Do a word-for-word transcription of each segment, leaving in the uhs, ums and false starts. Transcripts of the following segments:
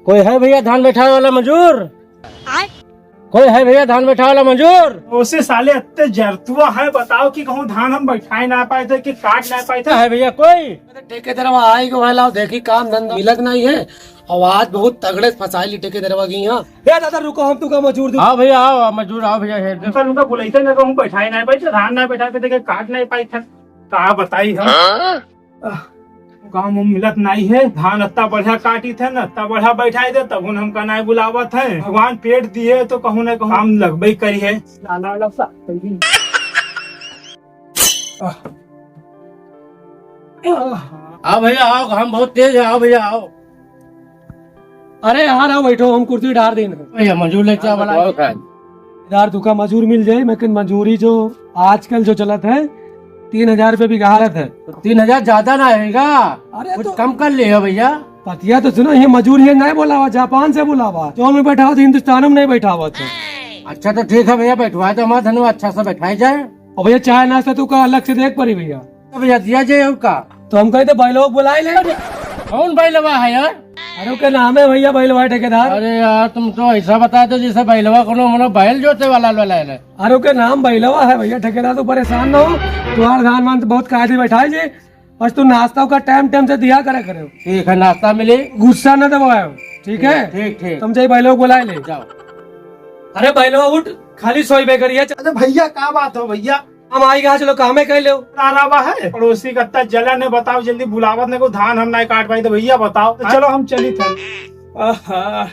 कोई है भइया धान बैठावे वाला मजूर? कोई है भइया धान बैठावे वाला मजूर? ओसे साले अत्ते जरतुआ है, बताओ कि कहूँ धान हम बैठाए ना पाए थे कि काट ना पाए थे। है भइया कोई? अरे ठेकेदारवा आई गो है, लाओ देखी काम धंधा मिलत नहीं है। और आज बहुत तगड़े फंसाई ली ठेकेदारवा की यहाँ। ए दादा रुको, हम तुका मजूर दू। हाँ भइया आओ, आओ, मजूर आओ भइया, हे। हम सर उनका बुलाइते ना कहूँ बैठाए ना पाए थे, धान ना बैठाए थे, काट नहीं पाए थे। का बताई हम? आह, काम उम मिलत नाई है, धान अत्ता बढ़िया काटी थे न, अत्ता बढ़िया बैठाई दे, तब उन हमका नाई बुलावत है। भगवान पेट दिए तो कहूँ ना कहूँ काम लगबे करी है। लाला वाला सा, सही। आह। आओ भइया आओ, घाम बहुत तेज है, आओ भइया आओ। अरे यहाँ रहो, बैठो, हम कुर्सी डार देन। भइया मजूर लेके आओ वाला। बहुत है। यार तुका मजूर मिल जाई, लेकिन मजूरी जो आजकल जो चलत है, तीन हजार रुपये बिगहा रहत है। तो तीन हजार ज्यादा ना रहेगा? अरे कुछ तो कम कर ले हो भइया। पतिया तो सुनो, ये मजूर ये नहीं बोलावा, जापान से बोलावा। जो में बैठावा तो हिंदुस्तान में नहीं बैठावा तो। अच्छा तो ठीक है भइया, बैठवा दो हमारा धनवा, अच्छा से बैठाई जाए। और भइया चाय नाश्ता तुका अलग से देख पड़ी भइया। तो भइया दिया जे और का? तो हम कहे तो बैलवा बुलाए ले। कौन बैलवा है यार? अरे ओके नाम है भइया बैलवा ठेकेदार। अरे यार तुम तो ऐसा बता दो जैसे बैलवा कोनो मनो बैल जोते वाला वाला है। अरे ओके नाम बैलवा है भइया ठेकेदार, तू परेशान ना हो। तुम्हारा धान मान तो बहुत कायदे बैठाए जे, बस तू नाश्ता का टाइम टाइम से दिया करे करे। ठीक है नाश्ता मिली। गुस्सा ना दबाओ, ठीक है? ठीक ठीक। तुम जाई बैलवा बुलाए ले। जाओ। अरे बैलवा उठ, खाली सोई बेकरिया। अरे भइया का बात हो भइया? हम आई गा, चलो कामे कह लो। तारावा है पड़ोसी कत्ता जलन है, बताओ जल्दी बुलावत ने को धान हम नहीं काट पाई तो भइया बताओ। तो चलो हम चली थे। आहा।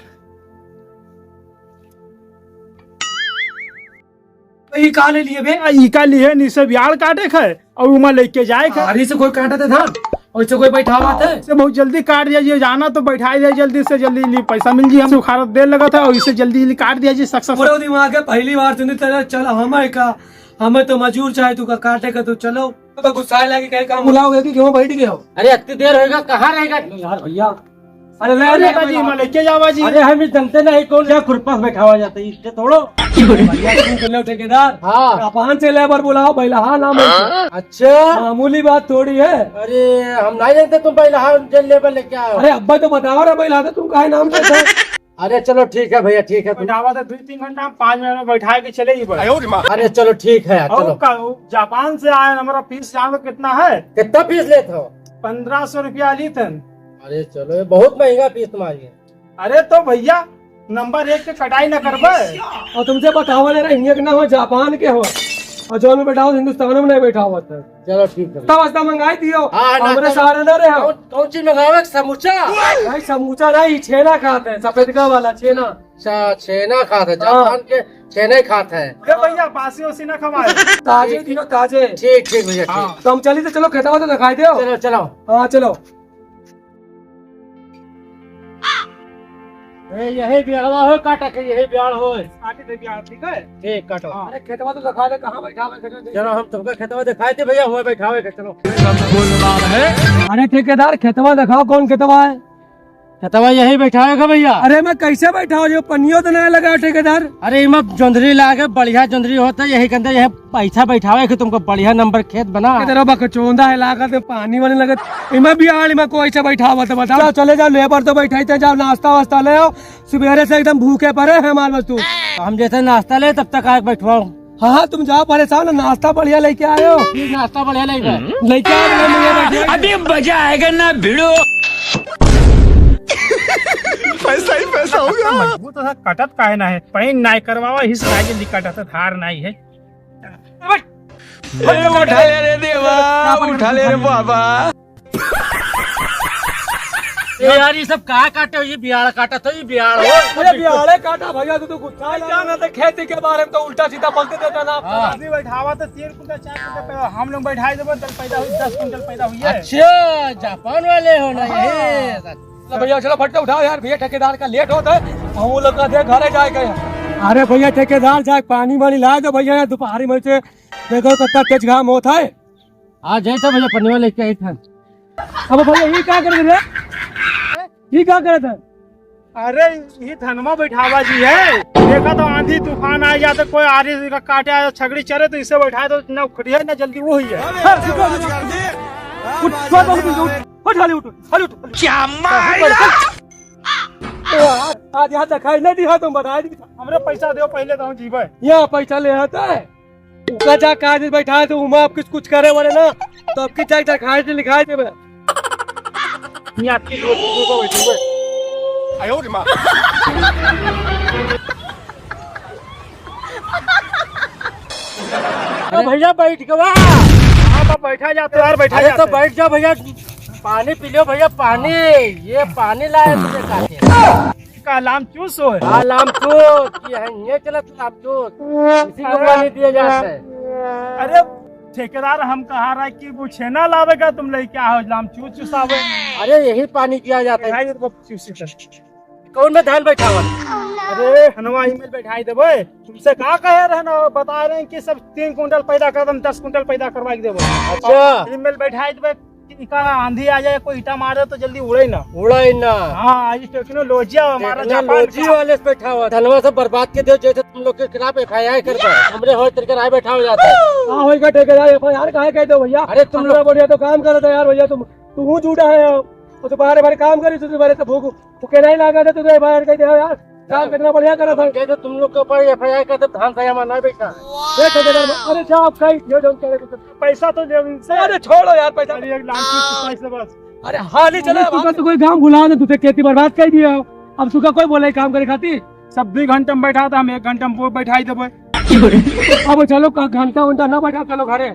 तो ई का ले लिए बे? आ, ई का लिए निसे बियाड़ काटे खे और उमा लेके जाए खे। आरी से कोई काटा था धान, और इसे कोई बैठावा था? से बहुत जल्दी काट दिया, ये जाना तो बैठा दिया जल्दी से जल्दी, ली पैसा मिल जी, हम सुखारत देर लगा था और इसे जल्दी जल्दी काट दिया जी सक्सेस। पूरा दिमाग है, पहली बार सुनी तेरा। चल हमें का हमें तो मजूर चाहे तू का काटे का, तू चलो। तो गुस्सा लगे कहीं काम बुलाओगे कि क्यों बैठ गए हो? अरे, इतनी देर होएगा, कहाँ रहेगा? अरे यार भैया, अरे ले अरे ले बाजी, भैया। मैं लेके जावा जी। अरे हम ही जनते नहीं कौन सा खुरपा से बैठावा जाता है, इससे थोड़ो। भैया, तुम तो लो ठेकेदार। हाँ। जापान से लेबर बुलाओ, बैलहा नाम है। अच्छा। मामूली बात थोड़ी है। अरे हम नहीं जानते तुम बैलहा जन लेबर लेके आओ। अरे अब्बा तो बताओ रे बैलहा, तो तुम काहे नाम लेते हो? अरे चलो ठीक है भैया, ठीक है। बैठावा था दो तीन घंटा, हम पाँच मिनट में बैठा के चले ही बस। अरे चलो ठीक है, और चलो। का, वो जापान से आए, हमारा फीस जान लो कितना है? कितना फीस लेते हो? पन्द्रह सौ रुपया ली थे। अरे चलो, ये बहुत महंगा फीस तुम्हारी है। अरे तो भैया, नंबर एक के कटाई न करबे। और तुमसे बतावा ले रहा, हिंगे के ना हो, जापान के हो। और जो में बैठाओ, हिंदुस्तान में नहीं बैठावा था। चलो ठीक है। तब अस्ता मंगाई दियो। हाँ, ना, हमरे तब सारे ना रहे हो। कौन, कौन चीज मंगावे? समूचा? नहीं, समूचा नहीं, छेना खाते हैं, सफेदका वाला छेना। अच्छा, छेना खाते हैं, हाँ। जापान के छेना ही खाते हैं। ए भैया, बासी ओसी ना खवाए। ताजे दियो, ताजे। ठीक, ठीक भैया, ठीक। हाँ। तो हम चली तो चलो, खेतवा तो दिखाई दो। चलो, चलो। हाँ, चलो। ए, यही बियाड़वा हो, काटा के यही बियाड़ हो। काटी दे बियाड़, ठीक है? ठीक, काटो। हाँ। अरे, खेतवा तो दिखा दे, कहाँ बैठा है खेतवा? चलो, हम तुमको खेतवा दिखाए थे भैया, हुआ बैठावे के, चलो। अरे ठेकेदार, खेतवा दिखाओ, कौन खेतवा है? खेतवा यही बैठावे का भैया। अरे, मैं कैसे बैठाओ, जो पनियो तो नहीं लगा ठेकेदार? अरे, इमा जोंधरी लागे, बढ़िया जोंधरी होता है, यही के अंदर यह पैसा बैठावे के तुमको बढ़िया नंबर खेत बना। के तरह बकचोंदा है, लागत है, पानी वानी लगत। इमा बियाड़, इमा कोई से बैठावत है, बताओ। चले जाओ, लेबर तो बैठाई थे, जाओ नाश्ता वास्ता ले आओ। सुबेरे से एकदम भूखे पड़े हैं माल मजदूर। हम जैसे नाश्ता ले तब तक आके बैठवाओ। हाँ, हाँ, तुम जाओ परेशान, नाश्ता बढ़िया लेके आयो। ये नाश्ता बढ़िया लेके आयो। लेके आयो, बढ़िया, बढ़िया। अभी मजा आएगा ना भिड़ो। पैसा ही पैसा होगा। मजबूत तो था, कटत काहे ना है? पैन नाई करवावा, हिस नाई जल्दी कटत, धार नाई है। अरे उठा ले रे देवा, उठा ले रे बाबा। ए यार, ये सब का काटे हो? ये बियाड़ काटा था, ये बियाड़ हो। अरे बियाड़े काटा भैया, तू तो गुस्सा है। क्या ना तो खेती के बारे में तो उल्टा सीधा बोलते देता ना। हाँ। आदमी बैठावा तो तीन कुंटल, चार कुंटल पैदा, हम लोग बैठा देबो, कुंटल पैदा हुई, दस कुंटल पैदा हुई है। अच्छा, जापान वाले हो ना ये? हाँ। चलो भैया, चलो फट से उठाओ यार, भैया ठेकेदार का लेट होता है, हम वो लोग का दे घरे जाए गए। अरे भैया ठेकेदार जाए पानी वानी ला दो भैया, दोपहरी में से देखो कितना तेज घाम होता है। आ जाए तो भैया पनिया लेके आई था। अब भैया ये क्या कर रहे हैं? ये क्या कर रहे थे? अरे ये धनमा बैठावा जी है, देखा तो आंधी तूफान आ जाते, कोई आरी का काटे आया, छगड़ी चरे तो इसे बैठाए तो ना उखड़ी है ना जल्दी वो हुई है। हाँ, रुको, रुको। उठ, उठ, उठ, उठ, उठ, उठ, उठ, उठ। क्या मारा? आज यहाँ देखाई नहीं दिया, तुम बताए दी। हमरे पैसा दो पहले, तो हम जीबे। यहाँ पैसा ले आते हैं। उका जा काहे दिन बैठा है, तो उमा अब कुछ, कुछ करे वाले ना, तो अब की जाए देखाई दे, लिखाई देबे। नहीं, आपकी दो, दो को बैठूंगे। आयो रे माँ। अरे भैया, बैठ गवा। हाँ, तो बैठा जा, तो यार, बैठा अरे जा। तो बैठ जाओ भैया, पानी पी लो भैया, पानी। ये पानी लाए तुझे काटे। का लाम चूस हो? हाँ, लाम चूस। ये है, ये चलत लाम चूस। इसी को पानी दिया जाता है। अरे ठेकेदार, हम कहा रहा कि वो छेना लावेगा, तुम ले क्या हो, लाम चूस चुसावे। अरे यही पानी दिया जाता है। भाई, इनको चूसी कर। कौन में धान बैठावत? अरे, हनवा ही में बैठाई देबे। तुमसे का कहे रहे ना, बता रहे हैं कि सब तीन कुंटल पैदा कर दम, दस कुंटल पैदा करवा के देबे। अच्छा। और इनमें बैठाई देबे, कि का आंधी आ जाए, कोई ईटा मारे तो जल्दी उड़े ना। उड़े ना। हाँ, आज टेक्नोलॉजी है हमारा, जापान टेक्नोलॉजी का। वाले से बैठावत। धनवा सब बर्बाद के दो, जैसे तुम लोग के खिलाफ एफ आई आर कर दो। हमरे हर तरीके राय बैठावा जाता है। हाँ, होई का ठेकेदार, एफ आई आर काहे कह दो भैया? अरे, तुम हमरा लोग बढ़िया तो काम करत है यार भैया, तुम, तू हूँ जूड़ा है यार। वो तो बाहर बाहर काम करी, तुझे बारे तो भूख, भूखे नहीं लगा था, तुझे बाहर कह दे यार। काम कितना बढ़िया करा था। कह दो तुम लोग के ऊपर एफ आई आर कर दे, धान सही हमारा नहीं बेचा। ए ठेकेदार, अरे जा आप कहीं, ये जो कह रहे थे। पैसा तो दे इनसे। अरे छोड़ो यार, पैसा। अरे एक लाख की पैसे बस। अरे हाल ही चला, अरे तू का तो कोई काम भुला दे, तुझे खेती बर्बाद कर दिया। अब सुखा कोई बोले काम करे खातिर? सब दुई घंटा में बैठा था, हम एक घंटा में वो बैठा ही देबे। अब चलो, का घंटा उंटा ना बैठा, चलो घरे।